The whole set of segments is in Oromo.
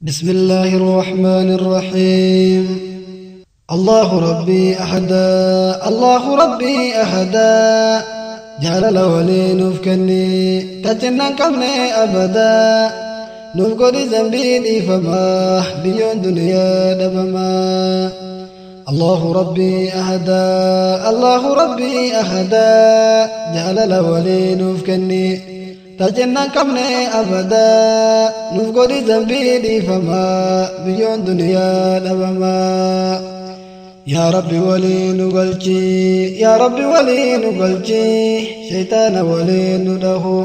بسم الله الرحمن الرحيم. الله ربي أحدا، الله ربي أحدا، جعل ولي نفكني تجنن كمني أبدا، نفقد ذنبي فما بيون دنيا دبما. الله ربي أحدا، الله ربي أحدا، جعل ولي نفكني تجنن كمني أبدا، نفقد ذنبي فما بيون دنيا دبما. يا ربي ولي نقلتي، يا ربي ولي نقلتي، شيطان ولي ندهو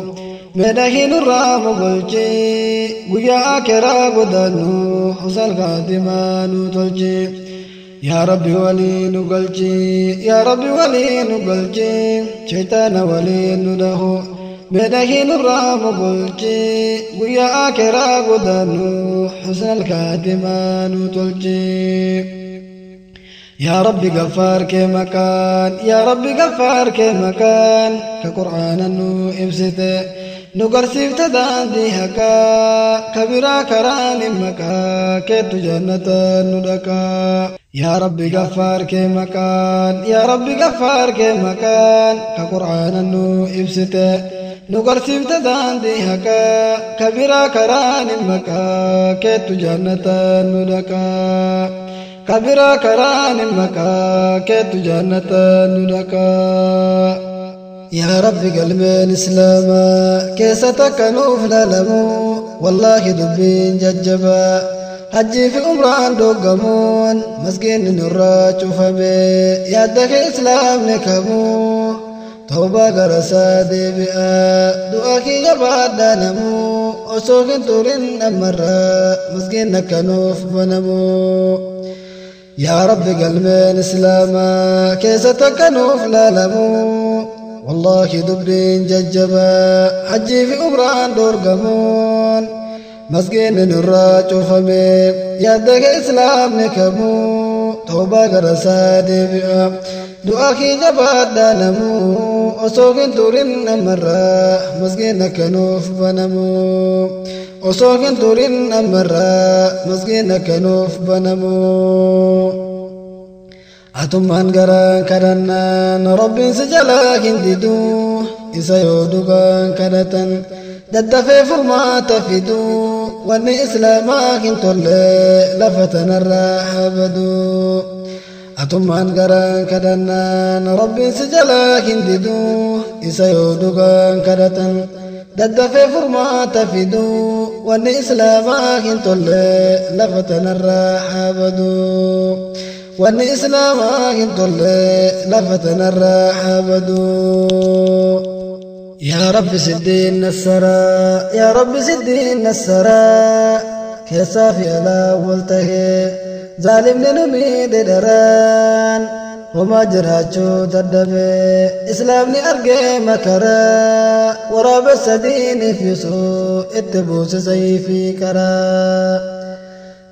مدهي نرام قلتي، ويا كرا قدنو حسن خاتمة نتلتي. يا ربي ولي نقلتي، يا ربي ولي نقلتي، شيطان ولي ندهو مدهي نرام قلتي، ويا كرا قدنو حسن الخاتمة نتلتي. يا ربي غفار كمكان، يا ربي غفار كمكان، كقرآن نو إبسته نقرسيف تداندي هكا، كبيرا كران مكا كتو جنة ندكا. يا ربي غفار كمكان، يا ربي غفار كمكان، كقرآن نو إبسته نقرسيف تداندي هكا، كبيرا كران مكا كتو جنة ندكا، كبيرا كران مكا كتو جنة ندكا. يا ربي قلبين إسلاما كيستك نوف لالمو، والله دبين ججبا حجي في عمران دوقمون، مسكين نراج فبي يدك إسلام نكمو، توبة قرسا دي بئا دعاك جباد نمو، أسوك تورين أمرا مسكين نكنوف بنمو. يا ربي قلبين إسلاما كيستك نوف لالمو، والله دبين ججبا حجي في عمران دورقمون، مسكين نراج فمي يدك إسلام نكمو، توبة قرسا دي بئا دعاك جباد نمو، أسوك تورين أمرا مسكين كنوف بنمو، أسوك تورين أمرا مسكين كنوف بنمو. أتمان غران كرنان ربي سجلا هنددو، إسا يودوغان كرتن ددفي فرما تفدو، واني إسلاما هنتولي لفتن الراحبدو. أتمان غران كرنان ربي سجلا هنددو، إسا يودوغان كرتن ددفي فرما تفدو، واني إسلاما هنتولي لفتن الراحبدو، واني إسلاما هنتولي لفتن الراحبدو. يا رب سدين السرا، يا رب سدين السرا، كيسافي على ولته ظالم نمي دران، وما جراچو تدبي إسلام أرجع مكرا، ورب السدين في سوء اتبوس سيفي كرا.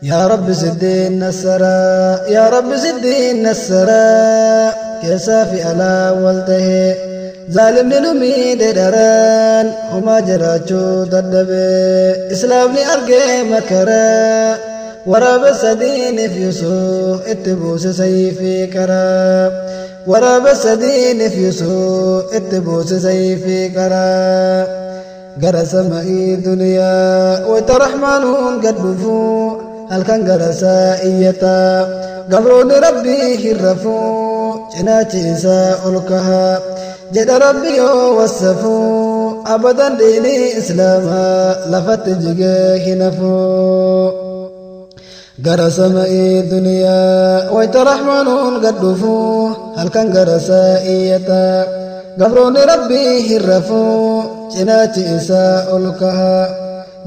يا رب سدين السرا، يا رب سدين السرا، كيسافي على ولته ظالم نمي دران، وما جراچو تدبي إسلام أرجع مكرا، ورب السدين في سوء اتبوس سيفي كرا، ورب السدين في سوء اتبوس سيفي كرا. قرس معي دنيا وترحمنون قد بفو، هل كان قرس إيتا قبرون ربي هرفو، جناتي سألكها جد ربي وصفو، أبدا ديني إسلاما لفت جگه نفو. قرس معي دنيا ويترحمنون قد دفو، هل كان قرس إيتا قبرون ربي هرفو، جناتي سألكها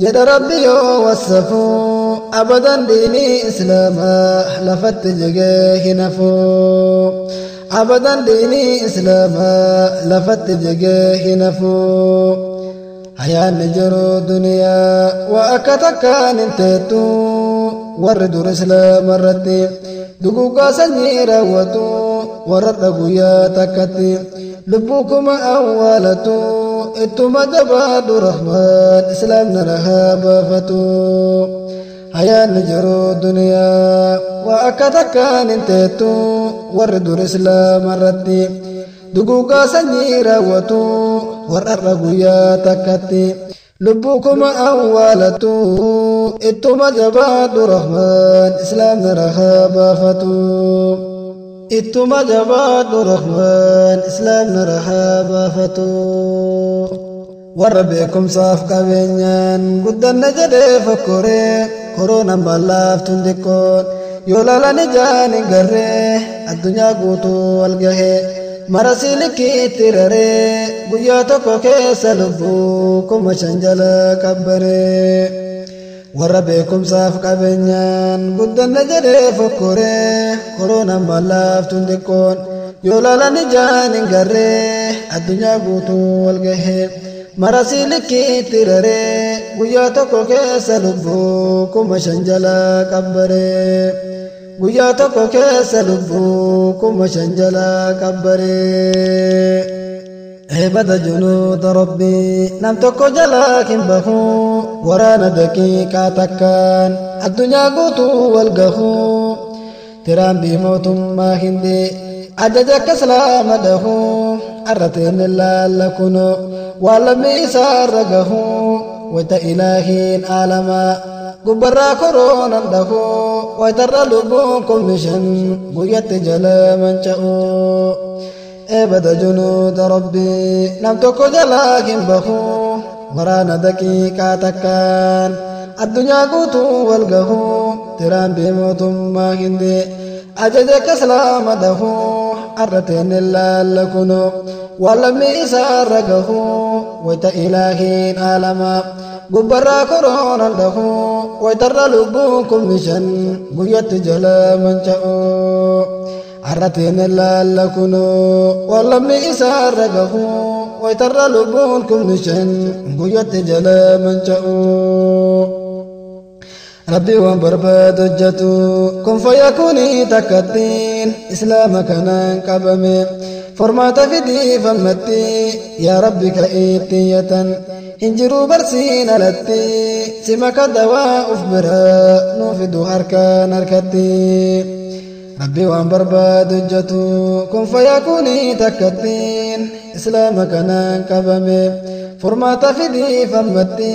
جد ربي وصفو، أبدا ديني إسلاما لفت جگه نفو، أبدا ديني إسلاما لفت جگه نفو. حيان جرو دنيا وأكتكان انتتو، ورد رسلا مرتي دقوقا سنيرا وتو، ورد قويا تكتي لبوكم أولتو، اتما جباد رحمن إسلام نرها بفتو. Hayaanni jiru duniyaa waa akka takkaan hin teettu warri dur islaama irratti duguugaa sanyii raawwatu warra har'a guyyaa takkatti lubbuu kuma awwaalatu ittuma jabaadhu rahmaan islaamni rahaa baafatu ittuma jabaadhu rahmaan islaamni rahaa baafatu warra beekumsaaf qabeenyaan guddanna jedhee fokkoree koronaan ballaaftuun xiqqoon yoo laalan ijaan hin garree addunyaa guutuu wal gahee mara siilikiitti raree guyyaa tokko keessa lubbuu 5,000 jala qabbaree warra beekumsaaf qabeenyaan guddanna jedhee fokkoree koronaan ballaaftuun xiqqoon yoo laalan ijaan hin garree addunyaa guutuu wal gahee mara siilikiitti raree guyyaa tokko keessa lubbuu 5,000 jala qabbaree guyyaa tokko keessa lubbuu 5,000 jala qabbaree eebada junuuda rabbii nam tokko jalaa hin bahu waraana daqiiqaa takkaan addunyaa guutuu wal gahu tiraambii mootummaa hindii ajaja akka islaama dhahu arrateen laalla kunoo waan lammii isaarra gahu wayta ilaahiin aalamaa gubbarraa koroonan dhahu waytarra lubbuun 5,000 guyyatti jala manca'u eebada junuuda rabbii nam tokko jalaa hin bahu waraana daqiiqaa takkaan addunyaa guutuu wal gahu tiraambii mootummaa hindii ajaja akka islaama dhahu arrateen laalla kunoo waan lammii isaarra gahu wayta ilaahiin aalamaa gubbarraa koroonan dhahu waytarra lubbuun 5,000 guyyatti jala manca'u arrateen laalla kunoo waan lammii isaarra gahu waytarra lubbuun 5,000 guyyatti jala manca'u rabbi waan barbaadu hojjetu kun fayyakuunii takkattiin islaama kanaan qabame formaata fidiif ammatti yaa rabbi ka'iittiyatan hin jiruu barsiin alatti sima ka dawaa uf biraa nuu fidu harkaan harkatti rabbi waan barbaadu hojjetu kun fayyakuunii takkattiin islaama kanaan qabame formaata fidiif ammatti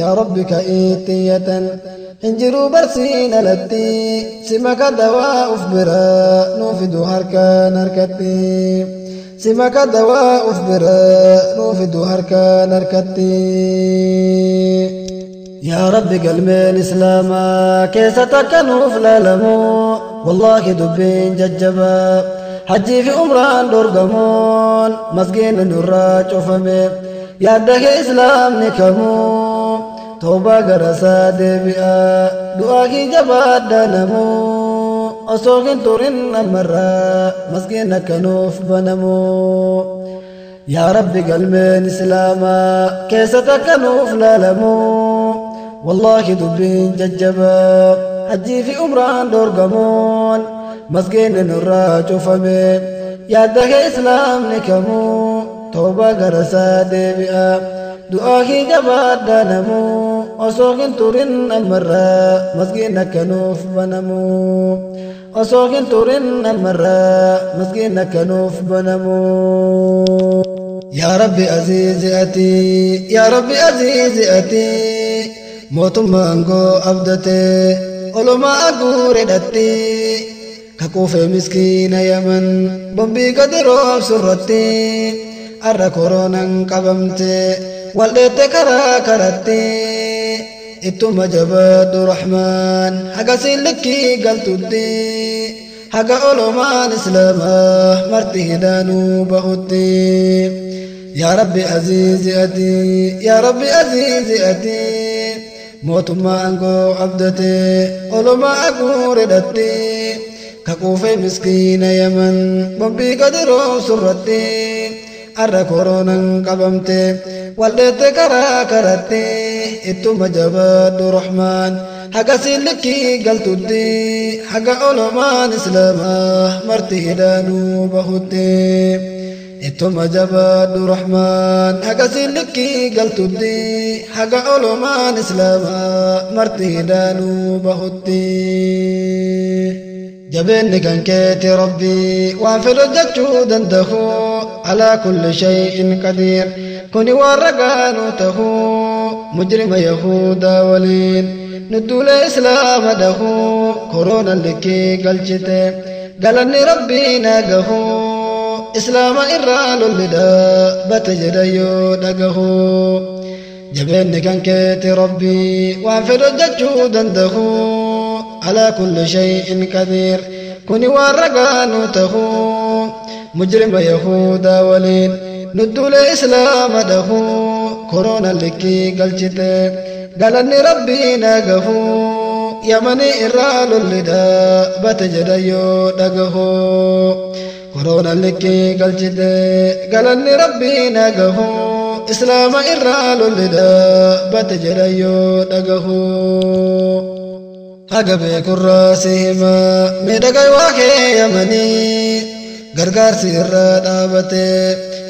yaa rabbi ka'iittiyatan hin jiruu barsiin alatti sima ka dawaa uf biraa nuu fidu harkaan harkatti sima ka dawaa uf biraa nuu fidu harkaan harkatti yaa rabbi galmeen islaamaa keessa takka nuuf laalamu wallaahi dubbiin jajjabaa hajjii fi umraan dorgamuun masgiinni nurraa cufame yaaddahee islaamni kamuu توبة غرسا دبيا دعاء جباد نمو أسوغن تورن المرة مسجين كنوف بنمو يا ربي قلبين إسلاما كيسة كنوف لالمو والله دبين ججبا حجي في أمران دورقمون مسجين نرا شوفمي يا ده إسلام نكمو توبة غرسا دبيا دعاء جباد نمو أسوغن تورن المرة مسجين كنوف بنمو أسوغن تورن المرة مسجين كنوف بنمو يا ربي عزيزي أتي يا ربي عزيزي أتي موتما أنغو أبدتي أولما أغوري دتي ككوفي مسكين يمن بمبي قدرو سرتي أرى كورونا قبمتي والدت كرا كرتي ittuma jabaadhu rahmaan haga sillikii galtutti haga olomaan islaamaa marti hidaanuu bahutti yaa rabbi aziizi ati yaa rabbi aziizi ati mootummaa aangoo abdate olomaa aguuredhatti kaquufee miskiina yaman bombii gadi roobsurratti arra koronaan qabamte waldeette karaa karatti ittuma jabaadhu rahmaan haga sillikii galtutti haga olomaan islaamaa marti hidaanuu bahutti Ittuma jabaadhu rahmaan haga sillikii galtutti haga olomaan islaamaa marti hidaanuu bahutti. Jabeenni kan keeti rabbii waan fedhu hojjechuu danda'u alaa kulli shay'in qadiir kuni waan ragaanuu ta'u mujrima yahudaa waliin nudduulee islaama dhahu koroona likkii galchite galanni rabbii naa gahu. Islaama irraa lolli dhaabbate jedha yoo dhagahu. Jabeenni kan keeti rabbii waan fedhu hojjechuu danda'u alaa kulli shay'in qadiir kuni waan ragaanuu ta'u mujrima yahudaa waliin nudduulee islaama dhahu koroona likkii galchite galanni rabbii naa gahu yamanii irraa lolli dhaabbate jedha yoo dhagahu. Koroona likkii galchite galanni rabbii naa gahu islaama irraa lolli dhaabbate jedha yoo dhagahu. Haga beekurraa si hima miidhagaa waa kee yamanii gargaarsi irraa dhaabate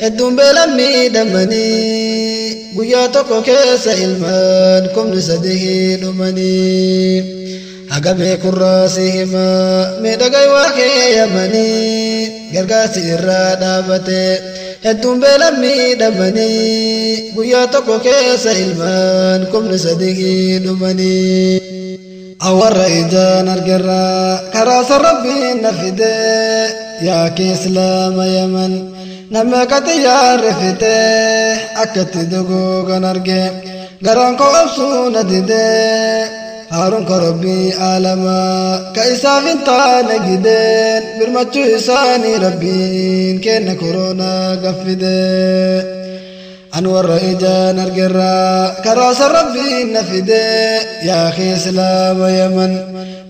hedduun beelaan miidhamanii guyyaa tokko keessa ilmaan 3,000 dhumanii. Haga beekurraa si hima miidhagaa waa kee yamanii gargaarsi irraa dhaabate hedduun beelaan miidhamanii guyyaa tokko keessa ilmaan 3,000 dhumanii. Awarra ijaan argerraa karaa sarrabbiin na fide yaa kee islaama yaman nama qatiyyaa rifite akkatti dogoogan arge garaan koo obsuu na dide. Haaruun ka rabbii aalamaa ka isaaf hin taane gideen birmachuu isaanii rabbiin kenna koronaa gaffide. An warra ijaan argerraa karaa sarrabbiin na fide yaa kee islaama yaman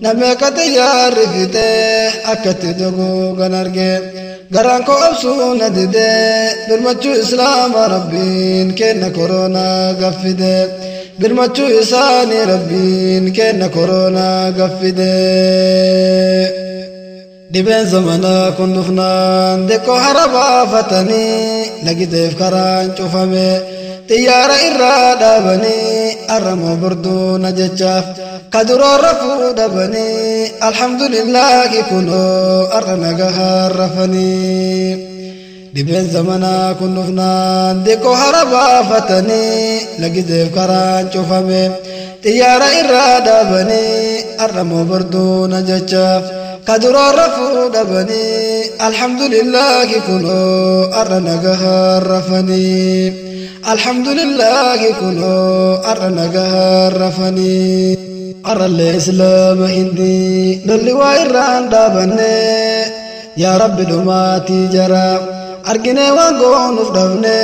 nama qatiyyaa rifite akkatti dogoogan arge garaan koo obsuu na dide birmachuu islaama rabbiin kenna koronaa gaffide. Birmachuu isaanii rabbiin kenna koronaa gaffide. Dhibeen zamanaa kun dhufnaan xiqqoo hara baafatanii lagiteef karaan cufame xiyyaara irraa dhaabanii arramoo borduuna jechaaf ka duraan rafuu dhabanii alhamdulillaahi kunoo arra nagahaan rafanii. Dhibeen zamanaa kun dhufnaan xiqqoo hara baafatanii lagiteef karaan cufame xiyyaara irraa dhaabanii arramoo borduuna jechaaf ka duraan rafuu dhabanii alhamdulillaahi kunoo arra nagahaan rafanii. Alhamdulillaahi kunoo arra nagahaan rafanii. Arrallee islaama hindii lolli waa irraan dhaabanne yaa rabbi dhumaatii jara arginee waan goonuuf dhabne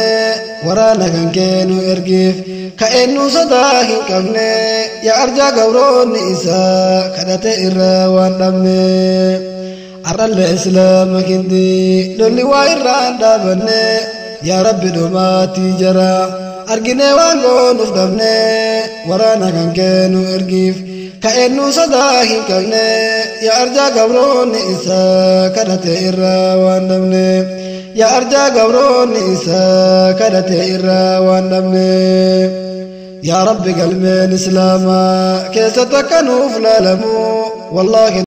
waraana kan keenu ergiif ka'eennu sodaa hin qabne yaa arjaa gabroonni isaa kadhate irraa waan dhabne. Arrallee islaama hindii lolli waa irraan dhaabanne yaa rabbi dhumaatii jara arginee waan goonuuf dhabne waraana kan keenu ergiif ka'eennu sodaa hin qabne yaa arjaa gabroonni isaa kadhate irraa waan dhabne. Yaa arjaa gabroonni isaa kadhate irraa waan dhabne. Yaa rabbi galmeen islaamaa keessatti akka nuuf laalamu wallaahi.